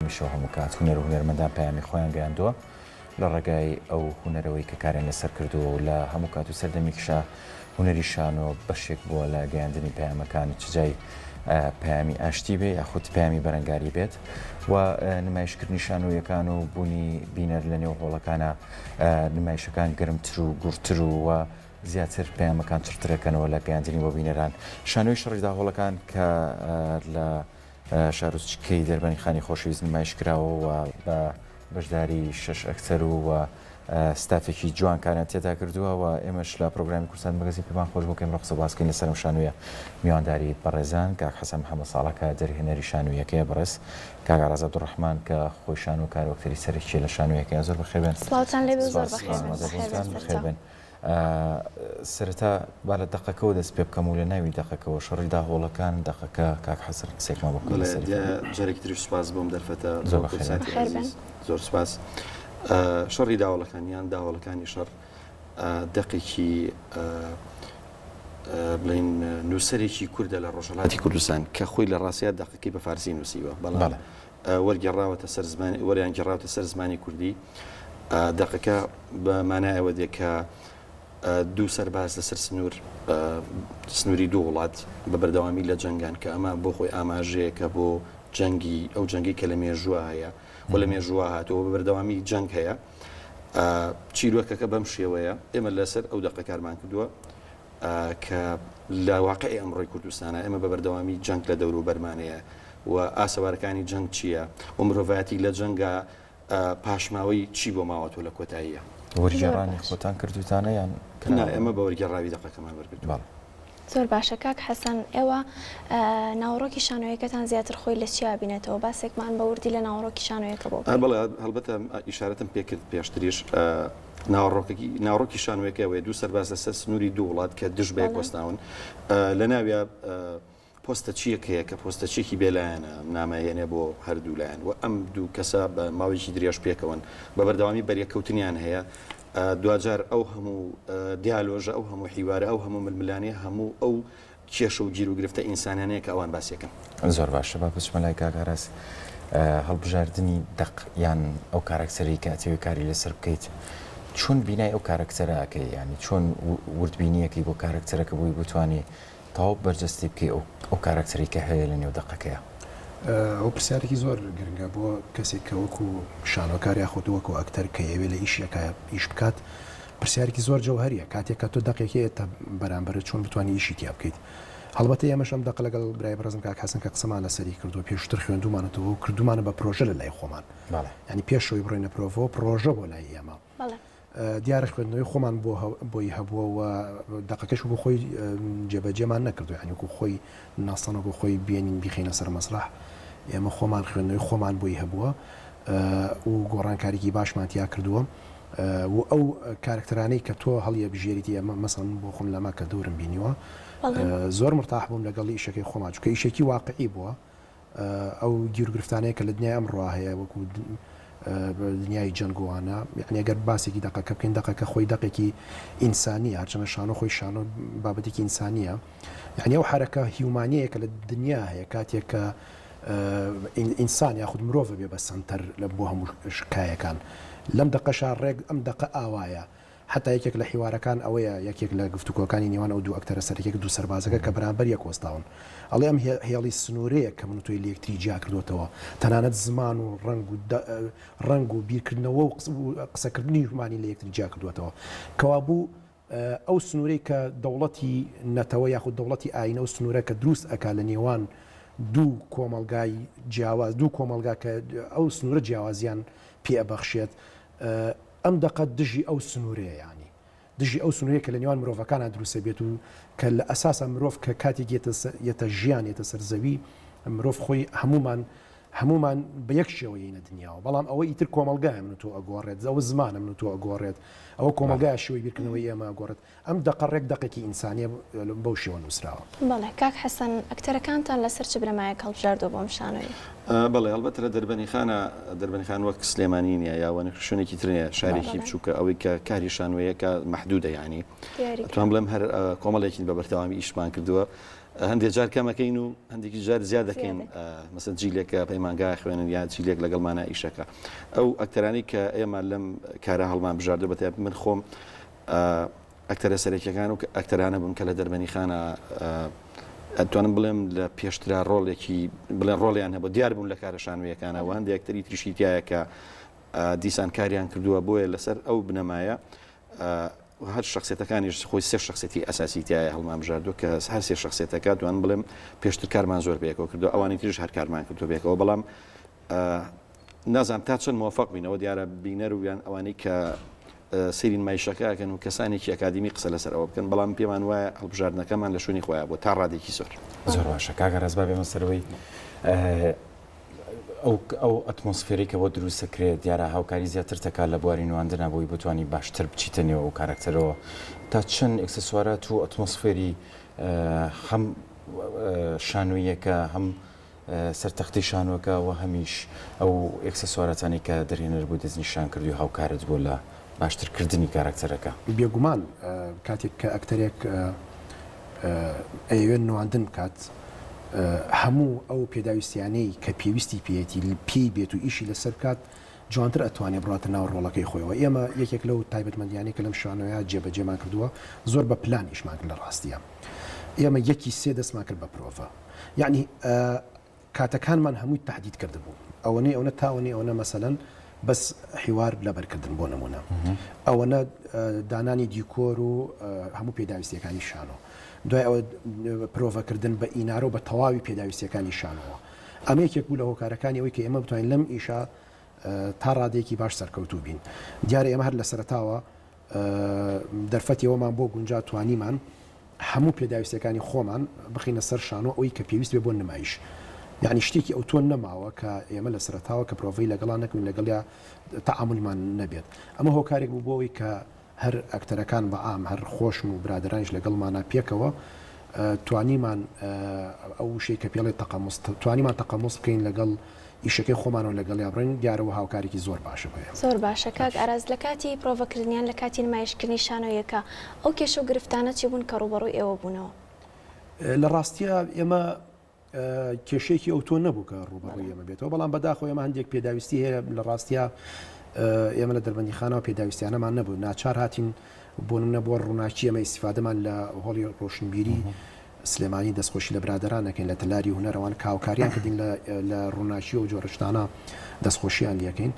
هەمیشە و هەموو کات هونەر و هونەرمەندان پەیامی خۆیان گەیاندووە لە ڕێگای ئەو هونەرەوەی کە کاریان لەسەر کردووە و لە هەموو کات و سەردەمێکیشا هونەری شانۆ بەشێک بووە لە گەیاندنی پەیامەکان چ جای پەیامی ئاشتی بێ یاخود پەیامی بەرەنگاری بێت و نمایشکردنی شانۆیەکان و بوونی بینەر لە نێو هۆڵەکانە نمایشەکان گەرمتر و گوڕتر و و زیاتر پەیامەکان چڕترەکەنەوە لە گەیاندنی بۆ بینەران. شانۆی شەڕی داهۆڵەکان کە لە شارۆچکەی دەربەنیخانی خۆشەویست نمایش کراوە و بە بەشداری شەش ئەکتەر و و ستافێکی جوان کاریان تێدا کردووە و ئێمەش لە پرۆگرامی کوردستان مەگەزین پێمان خۆش بوو کە ئێمڕۆ قسە باس بکەین لەسەر ئەم شانۆیە. میوانداری بەڕێزان کاک حەسەن محەمەد ساڵح کە دەرهێنەری شانۆیەکەیە، بەڕێز کاک ئاراز عەبدولڕەحمان کە خۆی شانۆکار و ئەکتەری سەرەکییە لە شانۆیەکەیە. زۆر بەخێربێن. سڵاوتان لێبێ و زۆر سپاس بەخێربێن. ئامادەبوونتان. بەخێربێن بەخێربێن. سەرچاو. سەرەتا با لە دەقەکەوە دەست پێ بکەم و لە ناوی دەقەکەوە، شەڕی داهۆڵەکان، دەقەکە، کاک حەسەن قسەیەکمان بۆ بکە بەڵێ لەسەری فەرموو. جارێکی تریش سوپاس بۆم دەرفەتە زۆر بۆ بەخێربێن. کوردساتی بەخێربێن. ئازیز زۆر سوپاس. شەڕی داوەڵەکان یان داوەڵەکانی شەڕ دەقێکی بڵێین نووسەرێکی کوردە لە ڕۆژهەڵاتی کوردستان کە خۆی لە ڕاستیا دەقەکەی بە فارسی نووسیوە بەڵام بەڵێ. وەرگێڕاوەتە سەر زمانی وەریان گێڕاوەتە سەر زمانی کوردی دەقەکە بە مانای ئەوە دێ کە دوو سەرباز لەسەر سنوور سنووری دوو وڵات بە بەردەوامی لە جەنگان کە ئەمە بۆ خۆی ئاماژەیەکە بۆ جەنگی ئەو جەنگی کە لە مێژووە هەیە و لە مێژووە هاتووە بە بەردەوامی جەنگ هەیە چیرۆکەکە بەم شێوەیە ئێمە لەسەر ئەو دەقە کارمان کردووە کە لە واقعی ئەمڕۆی کوردستانە ئێمە بە بەردەوامی جەنگ لە دەوروبەرمانەیە و ئاسەوارەکانی جەنگ چییە و مرۆڤایەتی لە جەنگا پاشماوەی چی بۆ ماوەتەوە لە کۆتاییە. زۆر وەرگێڕانی باش. خۆتان کردووتانە یان نا کراوە؟ ئێمە بە وەرگێڕاوی دەقەکەمان وەرگرتووە. بەڵێ. زۆر باشە کاک حەسەن ئێوە ناوەڕۆکی شانۆیەکەتان زیاتر خۆی لە چیا بینێتەوە باسێکمان بە وردی لە ناوەڕۆکی شانۆیەکە بۆ بکەی. بەڵێ هەڵبەتە ئیشارەتم پێکرد پێشتریش ناوەڕۆکەکی ناوەڕۆکی شانۆیەکە ئەوەیە دوو سەرباز لەسەر سنووری دوو وڵات کە دژ بە یەک بەڵێ. وەستاون لە ناویا پۆستەچییەک هەیە کە پۆستەچییەکی بێلایەنە، نامە هێنێ بۆ هەردوو لایەن و ئەم دوو کەسە بە ماوەیەکی درێژ پێکەوەن، بە بەردەوامی بەریەککەوتنیان هەیە، دواجار ئەو هەموو دیالۆژە، ئەو هەموو حیوارە، ئەو هەموو ململانێ، هەموو ئەو کێشە و گیروگرفتە ئینسانیانەیە کە ئەوان باسی ئەکەن. زۆر باشە با بچمە لای کاک ئاراس، هەڵبژاردنی دەق یان ئەو کارەکتەرەی کە ئەتەوێ کاری لەسەر بکەیت چۆن بینای ئەو کارەکتەرە ئەکەی یانی چۆن وردبینیەکەی بۆ کارەکتەرەکە بۆی بتوانی تەواو بەرجەستەی بکەی ئەو کاراکتەرەی کە هەیە لە نێو دەقەکەیا. ئەوە پرسیارێکی زۆر گرنگە بۆ کەسێک کە وەکو شانۆکار یاخود وەکو ئەکتەر کە یەوێ لە ئیشێکا ئیش بکات پرسیارێکی زۆر جەوهەریە کاتێک کە تۆ دەقێک هەیە بەرامبەرت چۆن بتوانی ئیشی تیا بکەیت هەڵبەتە ئێمەش ئەم دەقە لەگەڵ برای بەڕێزم کاک حەسەن کە قسەمان لەسەری کردووە پێشتر خوێندوومانەتەوە و کردوومانە بە پرۆژە لە لای خۆمان یانی پێشەوەی بڕۆینە پرۆڤەوە پرۆژە بۆ لای ئێمە دیارە خوێندنەوەی خۆمان بۆ بۆی هەبووە و دەقەکەش وەکو خۆی جێبەجێمان نەکردووە یانی وەکو خۆی ناسان وەکو خۆی بێنین بیخەینە سەر مەسرەح ئێمە خۆمان خوێندنەوەی خۆمان بۆی هەبووە و گۆڕانکاریی باشمان تیا کردووە و ئەو کارکتەرانەی کە تۆ هەڵیەبژێریت ئێمە مەسەڵەن بۆ خۆم لەما کە دەورم بینیوە زۆر مرتاح بووم لەگەڵ ئیشەکەی خۆمان چونکە ئیشێکی واقعی بووە ئەو گیروگرفتانەیە کە لە دنیای ئەمڕۆ هەیە وەکو دنیای جەنگ و وانە یعنی ئەگەر باسێکی دەقەکە بکەین دەقەکە خۆی دەقێکی ئینسانیە هەرچەنە شانۆ خۆی شانۆ بابەتێکی ئینسانیە یعنی ئەو حرەکە هیومانەیە کە لە دنیا هەیە کاتێک کە ئینسان یاخود مرۆڤ بێ بە سەنتەر لە بۆ هەموو شکایەکان لەم دەقەشا ڕێک ئەم دەقە ئاوایە حەتا یەکێک لە حیوارەکان ئەوەیە، یەکێک لە گفتوگۆکانی نێوان ئەو دوو ئەکتەرە سەرەکیەکە، دوو سەربازەکە کە بەرامبەر یەک وەستاون. ئەڵێ ئەم هێڵی سنوورەیە کە من و تۆی لەیەکتری جیا کردۆتەوە. تەنانەت زمان و ڕەنگ و ڕەنگ و بیرکردنەوە و قسەکردنیشمانی لە یەکتری جیا کردووەتەوە. کەوابوو ئەو سنوورەی کە دەوڵەتی نەتەوە یاخود دەوڵەتی ئایین ئەو سنوورە کە دروست ئەکا لە نێوان دوو کۆمەڵگای جیاواز، دوو کۆمەڵگا کە ئەو سنوورە جیاوازیان پێ ئەبەخشێت، ئەم دەقە دژی ئەو سنوورەیە یانی دژی ئەو سنوورەیە کە لە نێوان مرۆڤەکانا دروست ئەبێت و کە لە ئەساسا مرۆڤ کە کاتێک یەتە یەتە ژیان یەتە سەر زەوی مرۆڤ خۆی هەموومان هەموومان بە یەک شێوە یەینە دنیاوە بەڵام ئەوە ئیتر کۆمەڵگایە من و تۆ ئەگۆڕێت ئەوە زمانە من و تۆ ئەگۆڕێت ئەوە کۆمەڵگایە شێوەی بیرکردنەوەی ئێمە ئەگۆڕێت ئەم دەقە ڕێک دەقێکی ئینسانیە بەو شێوە نووسراوە. بەڵێ کاک حەسەن ئەکتەرەکانتان لەسەر چ بنەمایەک هەڵبژاردووە بۆ ئەم شانۆیە؟ بەڵێ هەڵبەتە لە دەربەنیخانە، دەربەنیخان وەک سلێمانی نیە یا وەک شوێنێکی تر نیە، شارێکی بچووکە، ئەوەی کە کاری شانۆیەکە مەحدودە یانی ئەتوانم بڵێم هەر کۆمەڵێکین بە بەردەوامی ئیشمان کردووە. هەندێک جار کەمەکەین و هەندێکی جار زیاد دەکەین مەسەن جیلێک کە پەیمانگا خوێنن یا جیلێک لەگەڵمانە ئیشەکە ئەو ئەکتەرانی کە ئێمە لەم کارە هەڵمان بژاردە بەتایبەت من خۆم ئەکتەرە سەرەکیەکان و ئەکتەرانە بوون کە لە دەربەنیخانە ئەتوانم بڵێم لە پێشترا ڕۆڵێکی بڵێن ڕۆڵیان هەبوو دیار بوون لە کارە شانویەکانەوە هەندێک ئەکتەری تریشی تایە کە دیسان کاریان کردووە بۆیە لەسەر ئەو بنەمایە هەر شخصێتەکانیش خۆی سێ شخصێتی ئەساسی تایە هەڵمان بژاردووە کە هەر سێ شخصێتەکە دوان بڵێم پێشتر کارمان زۆر بەیەکەوە کردو ئەوانی تریش هەر کارمان کردو بێکەوە بەڵام نازانم تا چەند مۆفەق بینەوە دیارە بینەر و یان ئەوانەی کە سەیری نمایشەکە ئەکەن و کەسانێکی ئەکادیمی قسە لەسەر ئەوە بکەن بەڵام پێمان وایە هەڵبژاردنەکەمان لە شوێنی خۆیان بوو تا ڕادێکی زۆر. زۆر باشە کاک ئاراس با بێمە سەرەوەی ئەو ئەو ئەتمۆسفێری کە بۆ دروست دەکرێت دیارە هاوکاری زیاتر تەکات لە بواری نواندنا بۆی بتانی باشتر بچیتە نێو ئەو کارکتەرەوە تا چەند ئێکسسوارات و ئەتمۆسفێری هەم شانۆییەکە هەم سەر تەختەی شانۆکە و هەمیش ئەو ئێکسسواراتانەی کە دەرهێنەر بوو دەستنیشان کردووی هاوکارت بووە لە باشتر کردنی کاراکتەرەکە. بێگومان کاتێک کە ئەکتەرێک ئەیەوێت نواندن بکات هەموو ئەو پێداویستیانەی کە پێویستی پێیەتی پێی بێت و ئیشی لەسەر بکات جوانتر ئەتوانێ بڕاتە ناو ڕۆڵەکەی خۆیەوە ئێمە یەکێک لەو تایبەتمەندیانەی کە لەم شانۆیە جێبەجێمان کردووە زۆر بە پلان ئیشمان کرد لە ڕاستیە ئێمە یەکی سێ دەستمان کرد بە پرۆڤە یەعنی کاتەکانمان هەمووی تەحدید کردبوو ئەوەنەی ئەونە تا ئەوەنەی ئەونە مەسەلەن بەس حیوار لەبەرکردن بۆ نمونە ئەوەنە دانانی دیکۆر و هەموو پێداویستیەکانی شانۆ دوای ئەوە پرۆڤەکردن بە ئینارە و بە تەواوی پێداویستیەکانی شانۆوە ئەمە یەکێک بوو لە هۆکارەکانی ئەوەی کە ئێمە بتوانین لەم ئیشە تا ڕادەیەکی باش سەرکەوتوو بین دیارە ئێمە هەر لە سەرەتاوە دەرفەتی ئەوەمان بۆ گونجا توانیمان هەموو پێداویستیەکانی خۆمان بخینە سەر شانۆ ئەوی کە پێویست بێ بۆ نمایش یعنی شتێکی ئەوتۆ نەماوە کە ئێمە لە سەرەتاوە کە پرۆڤەی لەگەڵا نەکەین لەگەڵیا تەعامولمان نەبێت ئەمە هۆکارێک بوو بۆ ئەوەی کە هەر ئەکتەرەکان بە عام هەر خۆشم و برادەرانیش لەگەڵمانا پێکەوە توانیمان ئەو وشەی کە پێڵێ تەقەموس توانیمان تەقەموس بکەین لەگەڵ ئیشەکەی خۆمانەوە لەگەڵیا بڕۆین دیارە وە هاوکارێکی زۆر باشە بۆ ئێمە. زۆر باشە کاک ئاراس لە کاتی پرۆڤەکردن یان لە کاتی نمایشکردنی شانۆیەکە ئەو کێشە و گرفتانە چی بوون کە ڕووبەڕووی ئێوە بوونەوە؟ لە ڕاستیا ئێمە کێشەیەکی ئەوتۆ نەبوو کە ڕووبەڕووی ئێمە بێتەوە بەڵام بەداخەوە ئێمە هەندێک پێداویستی هەیە لە ڕاستیا ئێمە لە دەربەندیخانەوە پێداویستیانەمان نەبوو ناچار هاتین بۆ نمونە بۆ ڕووناکی ئێمە ئیسیفادەمان لە هۆڵی ڕۆشنبیری سلێمانی دەستخۆشی لە برادەران ئەکەین لە تەلاری هونەر ئەوان کە هاوکاریان کردین لە لە ڕووناکی و جۆرە شتانە دەستخۆشیان لەکەین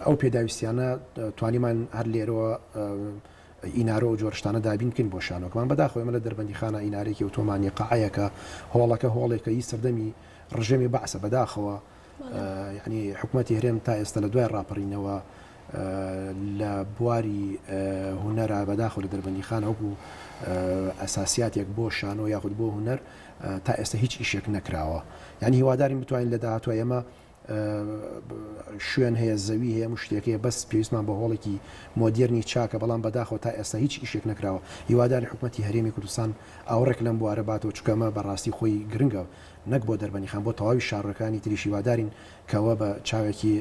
ئەو پێداویستیانە توانیمان هەر لێرەوە ئینارۆ و جۆرە شتانە دابین بکەین بۆ شانۆکەمان بەداخەوە ئێمە لە دەربەندیخانە ئینارێکی ئەوتۆمان نیە قاعەیەکە هۆڵەکە هۆڵێکە ی سەردەمی ڕژێمی بەعسە بەداخەوە یعنی حکومەتی هەرێم تا ئێستا لە دوای ڕاپەڕینەوە لە بواری هونەرا بەداخەوە لە دەربەندیخان وەکو ئەساسیاتێک بۆ شانۆ یاخود بۆ هونەر تا ئێستا هیچ ئیشێک نەکراوە یعنی هیوادارین بتوانین لە داهاتوە ئێمە شوێن هەیە زەوی هەیە هەموو شتێک هەیە بەس پێویستمان بە هۆڵێکی مۆدێرنی چاکە بەڵام بەداخەوە تا ئێستا هیچ ئیشێک نەکراوە هیوادارین حکومەتی هەرێمی کوردستان ئاوڕێک لەم بوارە باتەوە چونکە ئەمە بەڕاستی خۆی گرنگە نەک بۆ دەربەندیخان بۆ تەواوی شارەکانی تریش هیوادارین کەوە بە چاوێکی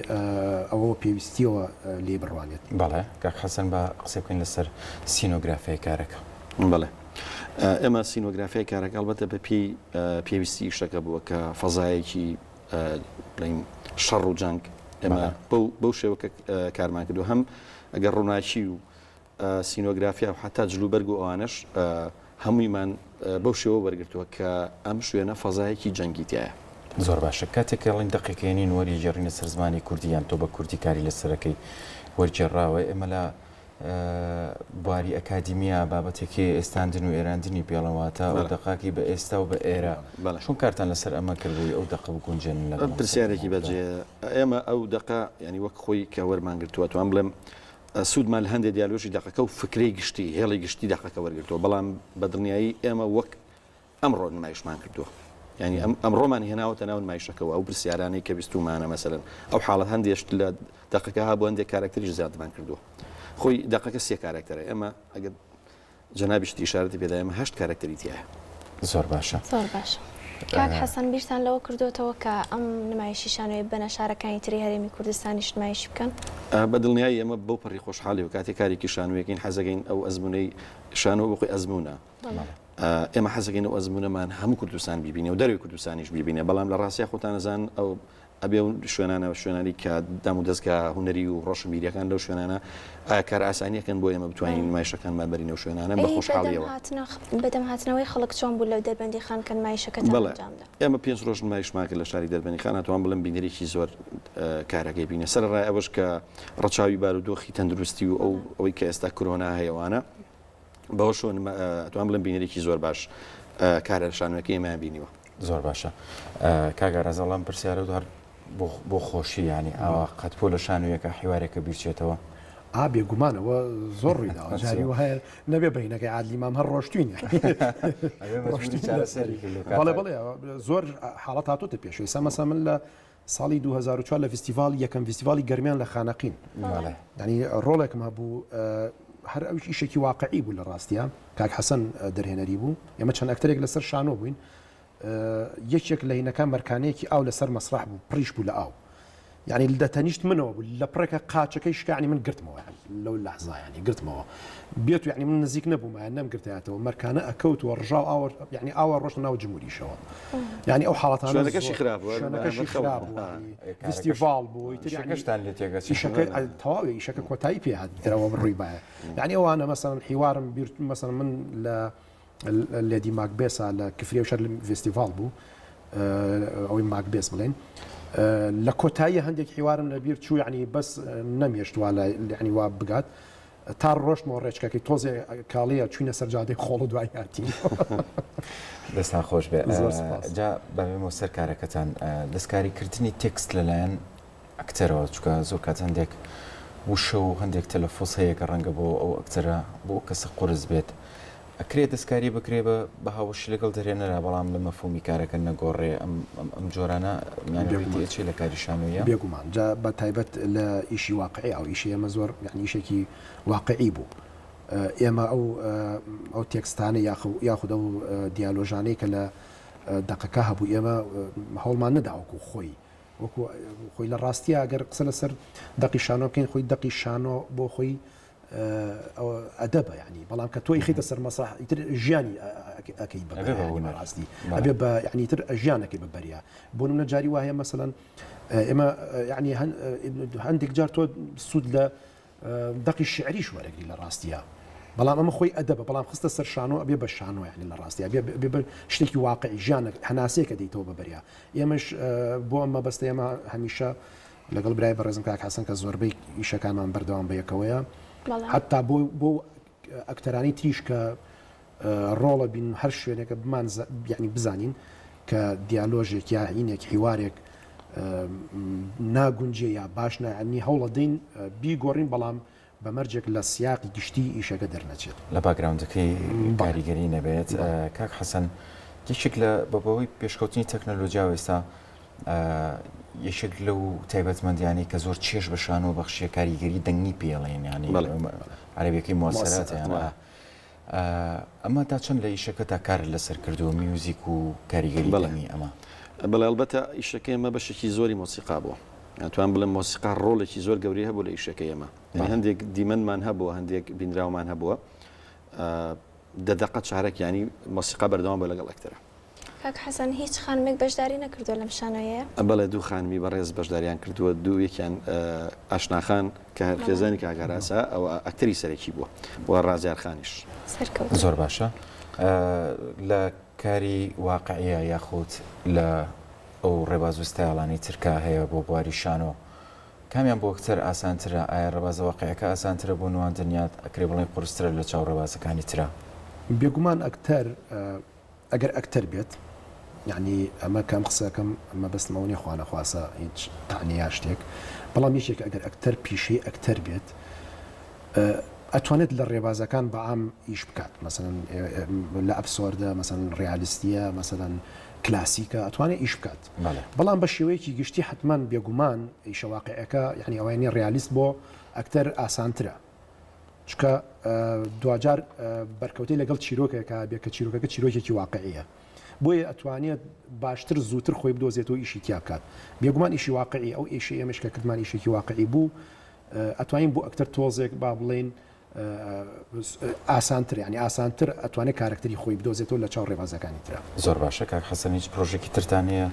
ئەوەوە پێویستیەوە لێی بڕوانێت. بەڵێ کاک حەسەن با قسەی بکەین لەسەر سینۆگرافیای کارەکە. بەڵێ ئێمە سینۆگرافیای کارەکە ئەڵبەتە بە پێی پێویستی ئیشەکە بووە کە فەزایەکی بڵێین شەڕ و جەنگ ئێمە بەو شێوە کە کارمان کردو هەم ئەگەر ڕووناکی و سینۆگرافیا و حتا جلوبەرگ و ئەوانەش هەموویمان بەو شێوە وەرگتووە کە ئەم شوێنە فەزایەکی جەنگی تایە. زۆر باشە کاتێک کەڵین دەقێکێنین وەریگێڕینە سەر زمانی کوردی یان تۆ بە کوردی کاری لەسەرەکەی وەرگێڕاوە ئێمە لە بواری ئەکادیمیا بابەتێکی ئێستاندن و ئێراندنی پێڵن واتە ئەو دەقاکی بە ئێستا و بە ئێرە چۆن کارتان لەسەر ئەمە کرد بۆی ئەو دەقە بگونجێنن لەگەڵ ئەم پرسیارێکی سەردەمە؟ بەجێیە ئێمە ئەو دەقە یانی وەک خۆی کە وەرمان گرتووە توان بڵێم سوودمان لە هەندێک دیالۆژی دەقەکە و فکرەی گشتی هێڵی گشتی دەقەکە وەرگرتووە بەڵام بە دڵنیایی ئێمە وەک ئەمڕۆ نمایشمان کردووە یانی ئەم ئەمڕۆمان هێناوەتە ناو نمایشەکەوە ئەو پرسیارانەی کە بیستومانە مەسەلەن ئەو حاڵەت هەندێک شت لە دەقەکە هەبوو هەندێک کارەکتەریش زیادمان کردووە خۆی دەقەکە سێ کارەکتەرە ئێمە ئەگەر جەنابیشت ئیشارەتی پێدا ئێمە هەشت کارەکتەری تیایە. زۆر باشە. زۆر باشە کاک حەسەن بیرتان لەوە کردۆتەوە کە ئەم نمایشی شانۆیە ببەنە شارەکانی تری هەرێمی کوردستانیش نمایشی بکەن؟ بە دڵنیایی ئێمە بەو پەڕی خۆشحاڵیەوە کاتێ کارێکی شانۆیەکەین حەزەکەین ئەو ئەزموونەی شانۆ بۆ خۆی ئەزموونە. ئێمە حەزەکەین ئەو ئەزموونەمان هەموو کوردستان بیبینێ و دەرەوەی کوردستانیش بیبینێ، بەڵام لە ڕاستیا خۆتان ئەزانن ئەو ئەبێ ئەو شوێنانە شوێنانی کە دام و دەزگا هونەری و ڕۆشنبیریەکان لەو شوێنانە کار ئاسانیەکەن بۆ ئێمە بتوانین نمایشەکانمان بەرین ئەو شوێنانە بە ئەی بەدەم خۆشحاڵیەوە. هاتنە بەدەم هاتنەوەی خەڵک چۆن بوو لەو دەربەندیخان کە نمایشەکەتان بەڵێ ئەنجام دا؟ ئێمە پێنج ڕۆژ نمایشمان کرد لە شاری دەربەندیخان ئەتوانم بڵێم بینەرێکی زۆر کارەکەی بینە سەرەڕای ئەوەش کە ڕەچاوی بارودۆخی تەندروستی و ئەو ئەوەی کە ئێستا کرۆنا هەیە وانە بەوەشەوە ئەتوانم بڵێم بینەرێکی زۆر باش کارە شانۆیەکەی ئێمەیان بینیوە. زۆر باشە کاک ئاراز ئەڵام پرسیارە و هەر بۆ خۆشی ینی ئاوا قەت بۆ لە شانۆیەکە حیوارێکە بیرچێتەوە؟ ئا بێگومان ئەوە زۆر ڕوویداوە جاری وایە نەبێ بەینەکەی عادلی مام هەر ڕۆشتوین بەڵێ بەڵێ زۆر حاڵەت هاتۆتە پێش ئێستا مەسا من لە ساڵی 2004 لە فیستیڤاڵی یەکەم فیستیڤاڵی گەرمیان لە خانەقین یانی ڕۆڵێکم هەبوو هەر ئەویش ئیشێکی واقعی بوو لە ڕاستیا کاک حەسەن دەرهێنەری بوو ئێمە چەند ئەکتەرێک لەسەر شانۆ بووین یەکێک لە هینەکان مەرکانەیەکی ئاو لەسەر مەسرح بوو پڕیش بوو لە ئاو یعنی لە تەنیشت منەوە بوو لە پڕێکە قاچەکەی شکانی من گرتمەوە لەو لەحزا یعنی گرتمەوە بێت و یعنی من نزیک نەبووم نەم گرتایەتەوە مەرکانە ئەکەوت و ڕژاو ئاوە یعنی ئاوە ڕۆشتە ناو جموریشەوە یعنی ئەو حاڵەتانە شوێنەکەشی خراپ بوو شوێنەکەشی خراپ بوو فیستیڤاڵ بوو ئیتر یعنی ئیشەکەشتان لێ تێگەچی ئیشەکە تەواوی ئیشەکە کۆتایی پێ هات درەوە ڕووی بایە یعنی ئەوانە مەسەڵەن حیوارم بیر مەسەڵەن من لە لێدی ماکبێسا لە کفری و شەر فێستیڤاڵ بوو ئەوەی ماکبێس بڵێن لە کۆتایی هەندێک حیوارم لە بیر چوو یعنی بەس نەمێشت وا لە یعنی وا بگات تا ڕۆشتمەوە ڕێچکەکەی تۆزێ کاڵیە چوینە سەر جادەی خۆڵ و دوای هاتین. دەستان خۆش بێ زۆر سپاس. جا با بێمەوە سەر کارەکەتان دەستکاری کردنی تێکست لەلایەن ئەکتەرەوە چونکە زۆر کات هەندێک وشە و هەندێک تەلەفۆز هەیە کە ڕەنگە بۆ ئەو ئەکتەرە بۆ ئەو کەسە قورس بێت ئەکرێ دەستکاری بکرێ بە بە هاوبەشی لەگەڵ دەرهێنەرا بەڵام لە مەفهومی کارەکە نەگۆڕێ ئەم ئەم جۆرانە یانی ڕێی بێگومان تێئەچێ لە کاری شانۆییا؟ بێگومان جا بە تایبەت لە ئیشی واقعی ئەو ئیشی ئێمە زۆر یانی ئیشێکی واقعی بوو ئێمە ئەو ئەو تێکستانە یاخو یاخود ئەو دیالۆژانەی کە لە دەقەکە هەبوو ئێمە هەوڵمان نەدا وەکوو خۆی وەکوو خۆی لە ڕاستیا گەر قسە لەسەر دەقی شانۆ بکەین خۆی دەقی شانۆ بۆ خۆی ئەدەبە یعنی بەڵام کە تۆی خیتە سەر مەسرح ئیتر ژیانی ئەەکەی بە ڕاستی ئەبێ بە یعنی تر ژیانەکەی بە بەریا بۆ منە جاری وایە مەسەەن ئێمە یعنی هەندێک جار تۆ سوود لە دەقی شعریش وەرەگری لە ڕاستیە بەڵام ئەمە خۆی ئەدەبە بەڵام خستە سەر شانۆ ئەبێ بە شانۆ یعنی لە ڕاستی ئەبێ بە شتێکی واقعی ژیانە هەناسەیەکە دیتەوە بە بەریا ئێمەش بۆ ئەم مەبەستە ئێمە هەمیشە لەگەڵ برای بەڕێزم کاک حەسەن کە زۆربەی ئیشەکانمان بەردەوام بەیەکەوەیە حتا بۆ بۆ ئەکتەرانی تریش کە ڕۆڵە بین هەر شوێنێکە بمان یعنی بزانین کە دیالۆژێک یا هینێک حیوارێک ناگونجێ یا باش نانی هەوڵە دەین بیگۆڕین بەڵام بە مەرجێک لە سیاقی گشتی ئیشەکە دەرنەچێت. لە باکگراوندەکەی کاریگەری نەبێت. کاک حەسەن یەکێک لە بە بەهۆی پێشکەوتنی تەکنەلۆجیاوە ئێستا یەکێک لەو تایبەتمەندیانەی کە زۆر چێژ بە شانۆ بەخشیە کاریگەری دەنگی پێڵێن یانی عەرەبیەکەی موسەرات یان ئەمە تا چەند لە ئیشەکەتا کارت لەسەر کردووە میوزیک و کاریگەری دەنگی ئەمە؟ بەڵێ ئەڵبەتە ئیشەکەی ئێمە بەشێکی زۆری مۆسیقا بووە ئەتوان بڵێم مۆسیقا ڕۆڵێکی زۆر گەورەی هەبوو لە ئیشەکەی ئێمە یانی هەندێک دیمەنمان هەبووە هەندێک بینراومان هەبووە دە دەقە چارەک یانی مۆسیقا بەردەوام بووە لەگەڵ ئەکتەرە. کاک حەسەن هیچ خانمێک بەشداری نەکردووە لەم شانۆیەیە؟ بەڵێ دوو خانمی بەڕێز بەشداریان کردووە دوو یەکیان ئاشنا خان کە هەر خێزانی کاک ئاراسە ئەوە ئەکتەری سەرەکی بووە و ڕازیار خانیش. سەرکەوتوو. زۆر باشە لە کاری واقعیە یاخود لە ئەو ڕێباز و ستایڵانەی تر کە هەیە بۆ بواری شانۆ کامیان بۆ ئەکتەر ئاسانترە ئایا ڕێبازە واقعیەکە ئاسانترە بۆ نواندن یان ئەکرێ بڵێین قورسترە لە چاو ڕێبازەکانی ترا؟ بێگومان ئەکتەر ئەگەر ئەکتەر بێت یەعنی ئەمە کە ئەم قسەکەم مەبەستم ئەوە نیە خوانەخواسە هیچ تەعنە یا شتێک بەڵام یەکێک ئەگەر ئەکتەر پیشەی ئەکتەر بێت ئەتوانێت لە ڕێبازەکان بە عام ئیش بکات مەسەلەن لە ئەبسۆردە مەسەلەن ڕیالیستیە مەسەلەن کلاسیکە ئەتوانێت ئیش بکات بەڵام بە شێوەیەکی گشتی حتمما بێگومان ئیشە واقعەکە یعنی ئەوەیە ڕیالیست بۆ ئەکتەر ئاسانترە چونکە دواجار بەرکەوتەی لەگەڵ چیرۆکێکا بێ کە چیرۆکەکە چیرۆکێکی واقعیە بۆیە ئەتوانێت باشتر زووتر خۆی بدۆزێتەوە ئیشی تیا بکات بێگومان ئیشی واقعی ئەو ئیشی ئێمەش کە کردمان ئیشێکی واقعی بوو ئەتوانین بۆ ئەکتەر تۆزێک با بڵێین. ئاسانتر یانی ئاسانتر ئەتوانێت کارەکتەری خۆی بدۆزێتەوە لە چاو ڕێبازەکانی ترا. زۆر باشە کاک حەسەن هیچ پرۆژێکی ترتان هەیە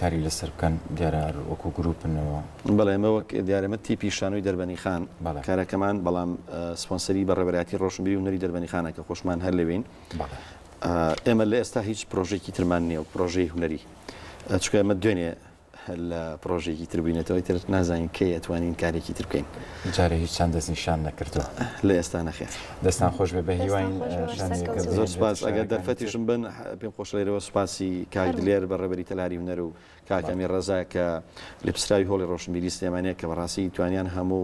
کاری لەسەر بکەن دیارە هەر وەکو گروپنەوە؟ بەڵێ ئێمە وەک دیارە ئێمە تیپی شانۆی دەربەنی خان کارەکەمان بەڵام سپۆنسەری بەڕێوەبەرایەتی ڕۆشنبیری و هونەری دەربەنی خانە کە خۆشمان هەر لەوێین. ئێمە لە ئێستا هیچ پرۆژێکی ترمان نییە و پرۆژەی هونەری چونکە ئێمە دوێنێ لە پرۆژەیەکی تر بووینەتەوە ئیتر نازانین کەی ئەتوانین کارێکی تر بکەین. جارێ هیچتان دەستنیشان نەکردووە؟ لە ئێستا نەخێر. دەستان خۆش بێ بەهیواین شانۆیەکە زۆر سوپاس ئەگەر دەرفەتیشم بن پێم خۆشە لێرەوە سوپاسی کاک دلێر بەڕێوەبەری تەلاری هونەر و کاک ئەمیر ڕەزا کە لێپرسراوی هۆڵی ڕۆشنبیری سلێمانیە کە بەڕاستی توانیان هەموو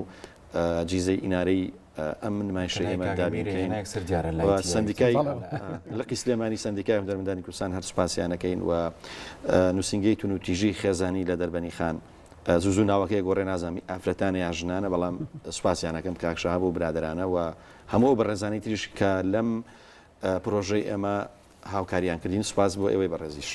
جیزەی ئینارەی ئەم نمایشەی ئێمە دابین کەین و سەندیکای لقی سلێمانی سەندیکای هونەرمەندانی کوردستان هەر سوپاسیان ئەکەین و نووسینگەی تونوتیژی خێزانی لە دەربەنی خان زوو زوو ناوەکەی گۆڕێ نازانم ئافرەتانە یا ژنانە بەڵام سوپاسیان ئەکەم کاک شەهاب و برادەرانە و هەموو ئەو بەڕێزانی تریش کە لەم پرۆژەی ئێمە هاوکاریان کردین سوپاس بۆ ئێوەی بەڕێزیش.